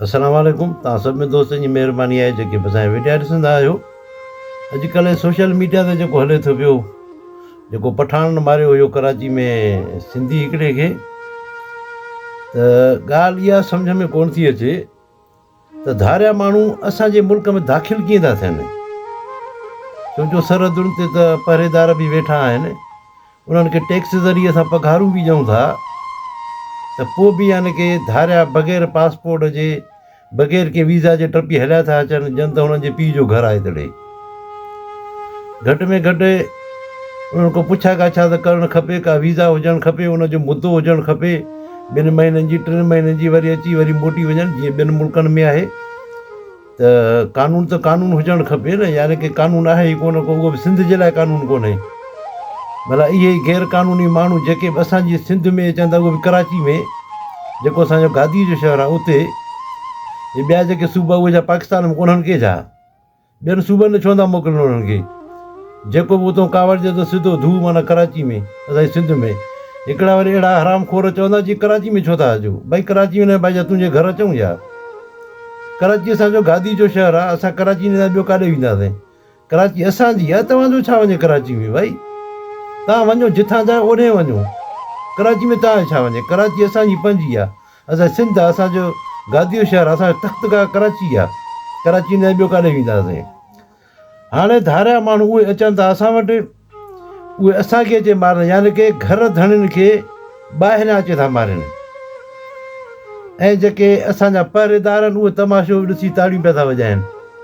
السلام عليڪم توهان سڀني دوستن جي مهرباني آهي جيڪي به اسان جا وڊيا ڏسندا آهيو اڄڪلهه سوشل ميڊيا تي جيڪو هلي ٿو پيو جيڪو پٺاڻن ماريو هيو ڪراچي ۾ سنڌي هڪڙي کي ته ڳالهه اها سمجھ ۾ ڪون ٿي اچي ته ڌاريا ماڻهو اسان جي ملڪ ۾ داخل ڪيئن ٿا ٿين ڇو جو سرحدن تي ته پهريدار به ويٺا آهن انهن کي ٽيڪس ذريعي اسان پگهارون به ڏيون ٿا ته پوء به يعني ڪي ڌاريا بغير پاسپورٽ جي بغير ڪنهن ويزا جي ٽپي هليا ٿا اچن ڄن ته هنن جي پيء جو گهر آهي تڙي گهٽ ۾ گهٽ انهن کان پڇا ڳاڇا ته ڪرڻ کپي ڪا ويزا هجڻ کپي ان جو مدو هجڻ کپي ٻن مهينن جي ٽن مهينن جي وري اچي وري موٽي وڃن جيئن ٻين ملڪن ۾ آهي ته قانون ته قانون هجڻ کپي نه يعني ڪي قانون آهي ئي ڪونه ڪو اهو به سنڌ جي لاء قانون ڪونهي ڀلا اهي ئي غير قانوني ماڻهو جيڪي به اسان جي سنڌ ۾ اچن ٿا اهو به ڪراچي ۾ جيڪو اسان جو گادي جو شهر آهي اتي هي ٻيا جيڪي صوبا اهي ڇا پاڪستان ۾ ڪونهن ڪي ڇا ٻين صوبن ۾ ڇو نٿا موڪلن انهن کي جيڪو به اتو ڪاوڙجي ٿو سڌو ڌو معنيٰ ڪراچي ۾ اسان جي سنڌ ۾ هڪڙا وري اهڙا حرام خور چوندا جي ڪراچي ۾ ڇو ٿا اچو ڀائي ڪراچي ۾ نه ڀائي جا تنهنجي گهر اچون يا ڪراچي اسان جو گادي جو شهر آ اسان ڪراچي نه ٻيو ڪاڏي وينداسين ڪراچي اسان جي آ توهان جو ڇا وڃي ڪراچي ۾ ڀائي توهان وڃو جتان جا اوڏي وڃو ڪراچي ۾ توهان جو ڇا وڃي ڪراچي اسان جي پنهنجي آ اسان سنڌ آ اسان جو گادي جو شهر آ اسان جو تخت گاهه ڪراچي آ ڪراچي نه ٻيو ڪاڏي وينداسين هاڻي ڌاريا ماڻهو اهي اچن ٿا اسان وٽ، اهي اسان کي اچي مارن يعني ڪي گهر ڌڻين کي ٻاهريان اچي ٿا مارين ۽ جيڪي اسان جا پهريدار آهن اهي تماشو ڏسي تاڙيون پيا ٿا وڄائن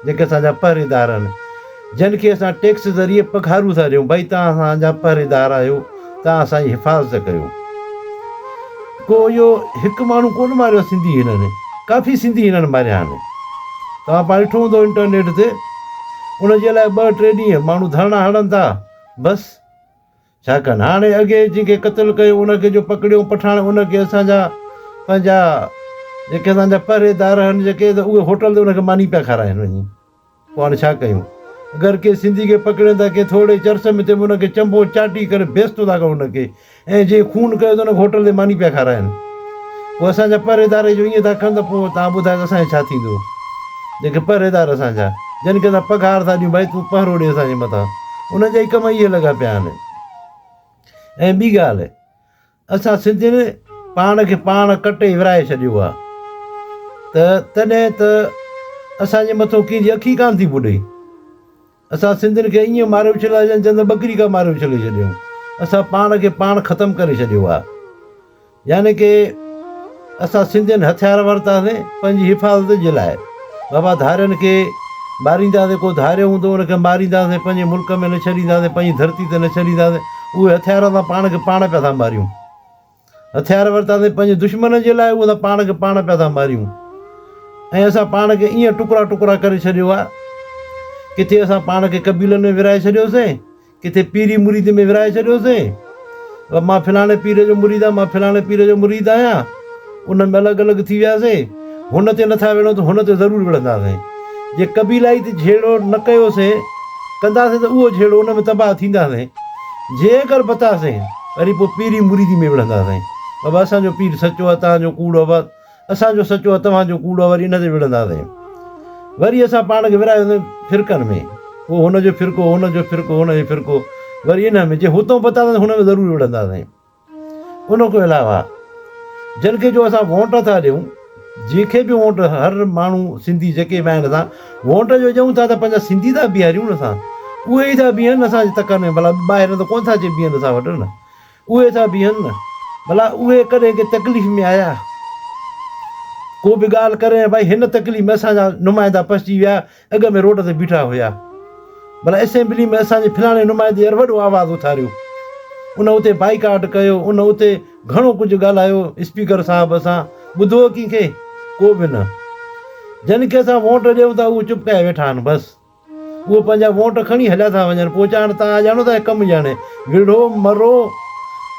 جيڪي اسان جا پهريدار آهن جن کي اسان ٽيڪس ذريعي پگهارون ٿا ڏيون ڀائي توهان اسان جا پهريدار آهيو توهان اسان جي حفاظت ڪيو. ڪو اهو هڪ ماڻهو ڪونه ماريو سنڌي هنن ڪافي سنڌي هنن ماريا آهن توهان پاڻ ڏٺو هوندو انٽرنيٽ تي ان جي لاء ٻه ٽي ڏينهن ماڻهو ڌرڻا هڻن ٿا بس ڇا ڪن هاڻي اڳي جنهن کي قتل ڪيو ان کي جو پڪڙيو پٺاڻ ان کي اسان جا پنهنجا جيڪي اسان جا پهريدار آهن جيڪي ته اهي هوٽل تي ان کي ماني پيا کارائن وڃي پوء هاڻي ڇا ڪيون؟ اگر ڪنهن سنڌي کي پڪڙين ٿا ڪنهن ٿورڙي چرس ۾ ته به ان کي چنبو چاٽي ڪري بيستو ٿا ڪرن ان کي ۽ جنهن خون ڪيو ته ان کي هوٽل تي ماني پيا کارائن. پوء اسان جا پهريدار جو ائين ٿا ڪن ته پوء توهان ٻڌايو ته اسان جو ڇا ٿيندو؟ جيڪي پهريدار اسان جا جن کي اسان پگهار ٿا ڏيون ڀائي تون پهرو ڏي اسان جي مٿان انهن جا ئي ڪم اهي لڳا پيا آهن. ۽ ٻي ڳالهه اسان سنڌين پاڻ کي پاڻ ڪٽي ورهائي ڇڏيو آ ته تڏهن ته اسان جي مٿو ڪنهن جي اک ئي ڪانه ٿي ٻڏي. اسان سنڌين کي ائين ماري اڇلايو ڄڻ چند ٻڪري ڪا ماري اڇلي ڇڏيون. اسان پاڻ کي پاڻ ختم ڪري ڇڏيو آ. يعني ڪي اسان سنڌين هٿيار ورتاسين پنهنجي حفاظت جي لاء. بابا ڌارين کي مارينداسين ڪو ڌاريو هوندو ان کي مارينداسين پنهنجي ملڪ ۾ نه ڇڏينداسين پنهنجي ڌرتي تي نه ڇڏينداسين اهي هٿيار سان پاڻ کي پاڻ پيا ٿا ماريون هٿيار ورتاسين پنهنجي دشمن جي لاء اهو اسان پاڻ کي پاڻ پيا ٿا ماريون ۽ اسان پاڻ کي ائين ٽڪرا ٽڪرا ڪري ڇڏيو آهي ڪٿي اسان پاڻ کي قبيلن ۾ ورهائي ڇڏيوسين ڪٿي پيري مريد ۾ ورهائي ڇڏيوسين. مان فلاڻي پير جو مريد آهيان، مان فلاڻي پير جو مريد آهيان. ان ۾ الڳ الڳ ٿي وياسين. هن تي نٿا وڙهون ته هن تي ضرور وڙهنداسين. جي قبيلائي تي جهيڙو نه ڪيوسين، ڪنداسين ته اهو جهيڙو ان ۾ تباهه ٿينداسين. جي اگر بتاسين، وري پوء پيري مريدي ۾ وڙهنداسين. بابا اسان جو پير سچو آهي، توهان جو ڪوڙو آهي. اسان جو سچو آ توهان جو ڪوڙ آ وري ان تي وڙهنداسين. وري اسان پاڻ کي ورهايوسين فرقن ۾ پوء هن جو فرقو هن جو فرقو هن جو فرقو وري ان ۾ جي هتون پتاسين هن ۾ ضرور وڙهنداسين. ان کان علاوه جن کي جو اسان ووٽ ٿا ڏيون جنهن کي به ووٽ هر ماڻهو سنڌي جيڪي به آهن اسان ووٽ جو ڏيون ٿا ته پنهنجا سنڌي ٿا بيهاريون اسان اهي ئي ٿا بيهن اسان جي تڪن ۾ ڀلا ٻاهر ته ڪونه ٿا اچي بيهن اسان وٽ نه. اهي ٿا بيهن نه. ڀلا اهي ڪڏهن ڪنهن تڪليف ۾ آيا؟ ڪو به ڳالهه ڪري ڀائي هن تڪليف ۾ اسان جا نمائندا پسجي ويا، اڳ ۾ روڊ تي بيٺا هيا. ڀلا اسيمبلي ۾ اسان جي فلاڻي نمائندي يار وڏو آواز اٿاريو. ان اتي بائيڪاٽ ڪيو، ان اتي گهڻو ڪجهه ڳالهايو اسپيڪر صاحب سان. ٻڌو ڪنهن کي؟ ڪو به نه. جن کي اسان ووٽ ڏيون ٿا اهي چپ ڪيا ويٺا آهن بس. اهي پنهنجا ووٽ کڻي هليا ٿا وڃن پوء چاهڻ توهان ڄاڻو ٿا ڪم ڄاڻي وڙهو مرو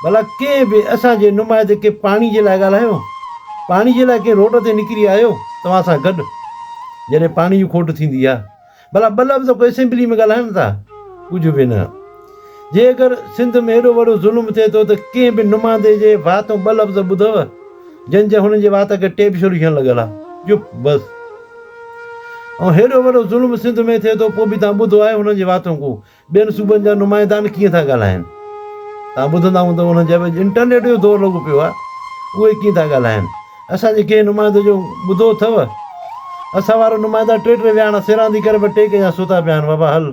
ڀلا ڪنهن به اسان جي نمائندي ڪنهن پاڻي جي لاء ڳالهايو پاڻي جي لاء ڪنهن روڊ تي نڪري آيو توهان سان گڏ جڏهن پاڻي جي کوٽ ٿيندي آهي ڀلا ٻه لفظ ڪو اسيمبلي ۾ ڳالهائن ٿا ڪجهه به نه جي اگر سنڌ ۾ ايڏو وڏو ظلم ٿئي ٿو ته ڪنهن به نمائندي جي واتون ٻه لفظ ٻڌو جن جي هنن جي وات کي ٽيپ سوليوشن لڳل آهي. چپ بس. ۽ هيڏو وڏو ظلم سنڌ ۾ ٿئي ٿو پوء به توهان ٻڌو آهي هنن جي واتون ڪو ٻين صوبن جا نمائندان ڪيئن ٿا ڳالهائين؟ توهان ٻڌندا هوندؤ انهن جا به انٽرنيٽ جو دور لڳو پيو آهي اهي ڪيئن ٿا ڳالهائين؟ اسان جي ڪنهن نمائندي جو ٻڌو اٿئو؟ اسان وارا نمائندا ٽي ٽي ويهاڻا سيراندي ڪري به ٽيڪ جا ستا پيا آهن بابا هل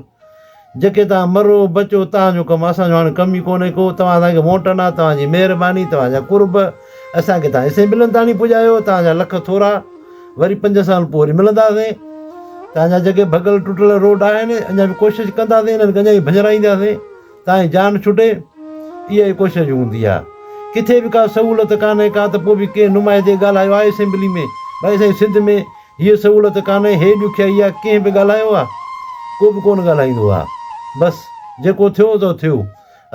جيڪي توهان مرو بچو توهان جو ڪم اسان جو هاڻي ڪم ئي ڪونهي ڪو توهان اسان کي ووٽ ڏنا توهان جي مهرباني توهان جا قرب اسان کي توهان اسيمبلين تاڻي پڄايو توهان جا لک ٿورا وري پنج سال پوء وري ملنداسين. توهان جا جيڪي ڀڳل ٽٽل روڊ آهن، اڃا به ڪوشش ڪنداسين انهن کي اڃا ئي ڀڃرائينداسين تان جان ڇٽي. اها ئي ڪوشش هوندي آهي. ڪٿي به ڪا سهولت ڪانهي ڪا ته پوء به ڪنهن نمائندي ڳالهايو آهي اسيمبلي ۾ ڀائي سائين سنڌ ۾ هيء سهولت ڪانهي، هي ڏکيائي آهي، ڪنهن به ڳالهايو آهي؟ ڪو به ڪونه ڳالهائيندو آهي. بس جيڪو ٿيو سو ٿيو.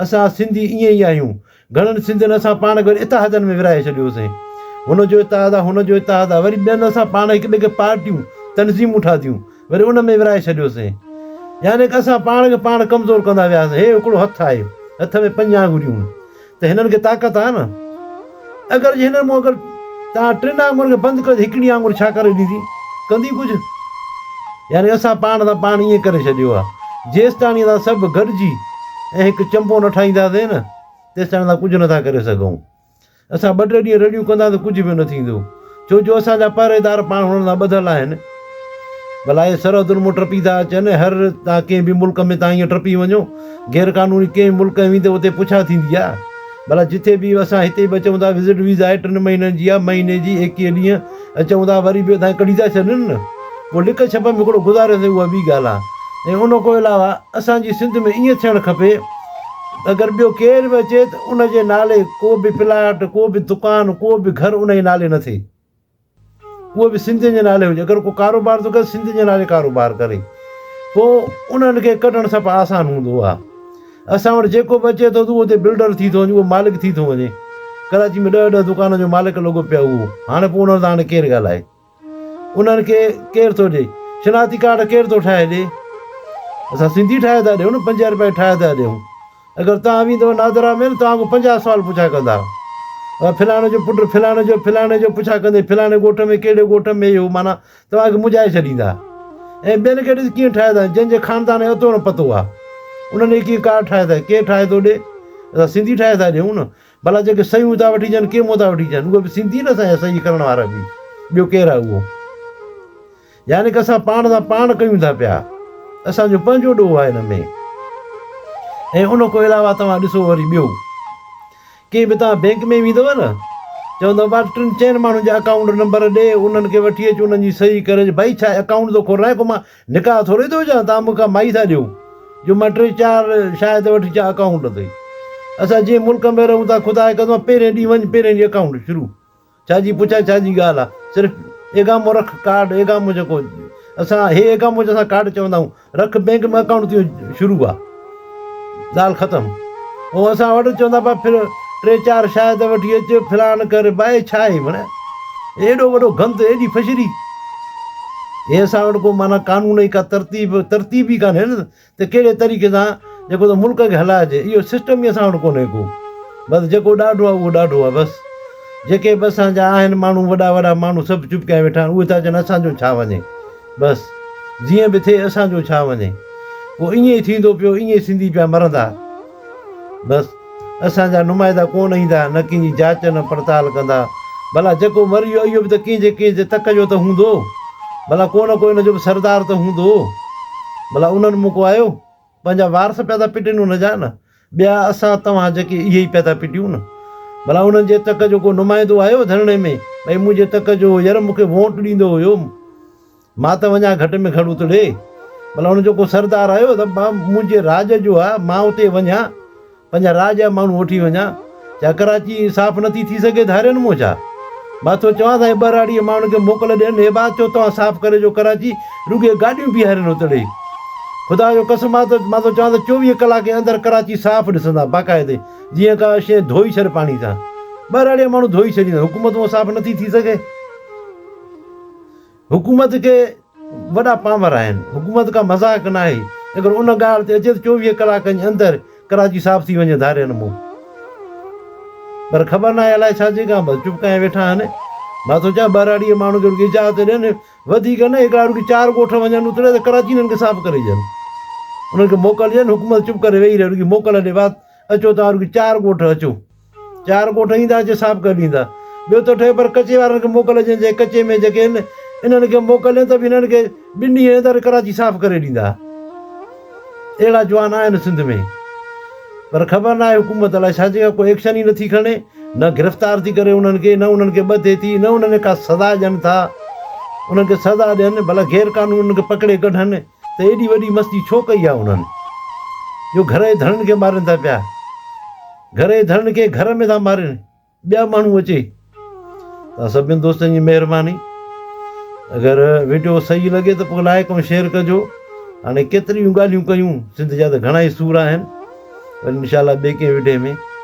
اسان سنڌي ائين ئي آهيون. گهڻن سنڌين اسان پاڻ کي وري اتحادن ۾ ورهائي ڇڏيوسين. هن جو اتحاد آ، هن جو اتحاد آ، وري ٻين اسان پاڻ هڪ ٻئي کي پارٽيون، تنظيمون ٺاهيون، وري ان ۾ ورهائي ڇڏيوسين. يعني ڪه اسان پاڻ کي پاڻ ڪمزور ڪندا وياسين. هي هڪڙو هٿ آهي، هٿ ۾ پنج آڱريون ته هنن کي طاقت آ نه. اگر جي هنن مون اگر توهان ٽن آڱرين کي بند ڪريو ته هڪڙي آڱر ڇا ڪري ڏيندي؟ ڪندي ڪجهه؟ يعني اسان پاڻ سان پاڻ ائين ڪري ڇڏيو آ. جيستاڻي اسان سڀ گڏجي ۽ هڪ چنبو نه ٺاهينداسين نه، تيستائين اسان ڪجهه نٿا ڪري سگهون. اسان ٻه ٽي ڏينهن رڙيون ڪنداسين ڪجهه به نه ٿيندو. ڇو جو اسان جا پهريدار پاڻ هنن سان ٻڌل آهن. ڀلا اهي سرحدن مون ٽپي ٿا اچن، هر تان ڪنهن به ملڪ ۾ تان ائين ٽپي وڃو، غير قانوني ڪنهن به ملڪ ۾ ويندي اتي پڇا ٿيندي آ. ڀلا جتي به اسان هتي به اچون ٿا وزٽ ويزا آهي ٽن مهينن جي آ، مهيني جي ايڪيهه ڏينهن اچون ٿا وري به اسان کي ڪڍي ٿا ڇڏن نه. پوء لڪ ڇپ ۾ هڪڙو گذاريوسين اها ٻي ڳالهه آ. ۽ ان کان علاوه اسان جي سنڌ ۾ ائين ٿيڻ کپي ته اگر ٻيو ڪير به اچي ته ان جي نالي ڪو به پلاٽ، ڪو به دڪان، ڪو به گهر ان جي نالي نه ٿئي. اهو به سنڌين جي نالي هجي. اگر ڪو ڪاروبار ٿو ڪري سنڌين جي نالي ڪاروبار ڪري. پوء انهن کي ڪڍڻ صفا آسان هوندو آ. اسان وٽ جيڪو به اچي ٿو ته اهو اتي بلڊر ٿي ٿو وڃي، اهو مالڪ ٿي ٿو وڃي. ڪراچي ۾ ڏهه ڏهه دڪانن جو مالڪ لڳو پيو آهي اهو. هاڻي پوء انهن سان هاڻي ڪير ڳالهائي. انهن کي ڪير ٿو ڏئي؟ شناختي ڪارڊ ڪير ٿو ٺاهي ڏئي؟ اسان سنڌي ٺاهي ٿا ڏيون نه، 50 رپيا ٺاهي ٿا ڏيون. اگر توهان ويندؤ نادرا ۾ نه توهان کان 50 سوال پڇا ڪندا. فلاڻي جو پٽ فلاڻي جو فلاڻي جو پڇا ڪندي فلاڻي ڳوٺ ۾ ڪهڙي ڳوٺ ۾ اهو معنيٰ توهان کي منجهائي ڇڏيندا. ۽ ٻين کي ڏس ڪيئن ٺاهي ٿا جن جي خاندان جو اتو نه پتو آهي انهن کي ڪيئن ڪارڊ ٺاهي ٿا ڪير ٺاهي ٿو ڏي؟ اسان سنڌي ٺاهي ٿا ڏيون نه. ڀلا جيڪي صحيحون ٿا وٺي اچن ڪنهن مون ٿا وٺي اچن اهي به سنڌي نه اسان جا صحيح ڪرڻ وارا به ٻيو ڪير آهي اهو يعني ڪه اسان پاڻ سان پاڻ ڪيون ٿا پيا اسان جو پنهنجو ڏوهه آهي هن ۾ ۽ ان کان علاوه توهان ڏسو وري ٻيو ڪنهن به توهان بينڪ ۾ ويندو نه چوندو بار ٽن چئن ماڻهن جا اڪائونٽ نمبر ڏي انهن کي وٺي اچ انهن جي صحيح ڪري ڀائي ڇا اڪائونٽ ٿو کولرائي ڪو مان نڪاح ٿوري ٿو هجان توهان مون کان مائي ٿا ڏيو جو مان ٽي چار شاهد وٺي اچان اڪائونٽ تي. اسان جنهن ملڪ ۾ رهون ٿا خدا جي قسم پهرين ڏينهن وڃ پهرين ڏينهن اڪائونٽ شروع. ڇا جي پڇا ڇا جي ڳالهه آ صرف ايگامو رک ڪارڊ ايگامو جيڪو اسان هي ايگامو جو اسان ڪارڊ چوندا آهيون رک بينڪ ۾ اڪائونٽ ٿي شروع آ ڳالهه ختم. ۽ اسان وٽ چوندا پيا ڦر ٽي چار شاهد وٺي اچ فلان ڪر ڀائي ڇا آهي معنيٰ ايڏو وڏو گند ايڏي فشري هي اسان وٽ ڪو معنيٰ قانون جي ڪا ترتيب ترتيب ئي ڪانهي نه ته ڪهڙي طريقي سان جيڪو ته ملڪ کي هلائجي اهو سسٽم ئي اسان وٽ ڪونهي ڪو بس جيڪو ڏاڍو آهي اهو ڏاڍو آهي بس جيڪي به اسان جا آهن ماڻهو وڏا وڏا ماڻهو سڀ چپ ڪيا ويٺا آهن اهي ٿا چون اسان جو ڇا وڃي بس جيئن به ٿئي اسان جو ڇا وڃي. پوء ائين ئي ٿيندو پيو، ائين ئي سنڌي پيا مرندا. بس اسان جا نمائندا ڪونه ايندا، نه ڪنهن جي جاچ نه پڙتال ڪندا. ڀلا جيڪو مري ويو اهو به ته ڪنهن جي ڪنهن جي تڪ جو ته هوندو. ڀلا ڪو نه ڪو ان جو به سردار ته هوندو. ڀلا انهن مون ڪو آيو؟ پنهنجا وارث پيا ٿا پٽين ان جا نه ٻيا اسان توهان جيڪي اهي ئي پيا ٿا پٽيون نه. ڀلا انهن جي تڪ جو ڪو نمائندو آيو ڌرڻي ۾ ڀئي منهنجي تڪ جو هو ير مون کي ووٽ ڏيندو هيو مان ته وڃان گهٽ ۾ گهٽ اتڙي. ڀلا ان جو ڪو سردار آيو ته منهنجي راڄ جو آ مان اتي وڃان پنهنجا راڄ جا ماڻهو وٺي وڃان. ڇا ڪراچي صاف نٿي ٿي سگهي ڌارين مون ڇا؟ مان ٿو چوان ته ٻهراڙيء ماڻهن کي موڪل ڏين هي بات چئو توهان صاف ڪري جو ڪراچي رڳي گاڏيون بيهارين اتڙي. خدا جو قسم آ ته مان ٿو چوان ته 24 ڪلاڪ جي اندر ڪراچي صاف ڏسندا باقاعدي جيئن ڪا شيء ڌوئي ڇڏ پاڻي سان. ٻهراڙيء ماڻهو ڌوئي ڇڏيندا حڪومت مون صاف نٿي ٿي سگهي. حڪومت کي وڏا پاور آهن، حڪومت ڪا مذاق ناهي، اگر ان ڳالهه تي اچي ته 24 ڪلاڪن جي اندر ڪراچي صاف ٿي وڃي ڌارين مون. پر خبر ناهي الائي ڇا جي ڪا بس چپ ڪيا ويٺا آهن. مان ٿو چوان ٻهراڙيء جي ماڻهن کي رڳي اجازت ڏين، وڌيڪ نه هڪڙا رڳي چار ڳوٺ وڃن اتڙي ته ڪراچي انهن کي صاف ڪري ڏين. انهن کي موڪل ڏين، حڪومت چپ ڪري ويهي رهي رڳي موڪل ڏي بات اچو توهان رڳي چار ڳوٺ اچو. چار ڳوٺ ايندا اچي صاف ڪري ڏيندا. ٻيو ته ٺهيو پر ڪچي وارن کي موڪل ڏين جي ڪچي ۾ جيڪي آهن انهن کي موڪل ڏين ته به هنن کي ٻن ڏينهن جي اندر ڪراچي صاف ڪري ڏيندا. اهڙا جوان آهن سنڌ ۾ پر خبر ناهي حڪومت الائي ڇا جي ڪو ايڪشن ئي نٿي کڻي نه گرفتار ٿي ڪري انهن کي نه انهن کي ٻڌي ٿي نه انهن کي ڪا سزا ڏين ٿا انهن کي سزا ڏين ڀلا غير قانون انهن کي پڪڙي ڪڍن ته ايڏي وڏي مستي ڇو ڪئي آهي انهن جو گهر جي ڌڻن کي مارين ٿا پيا گهر جي ڌڻن کي گهر ۾ ٿا مارين ٻيا ماڻهو اچي توهان سڀني دوستن جي مهرباني اگر ويڊيو صحيح لڳي ته پوء لائڪ ۽ شيئر ڪجو هاڻي ڪيتريون ڳالهيون ڪيون سنڌ جا ته گهڻا ئي سور آهن وري انشاء الله ٻئي ڪنهن ويڊيو ۾.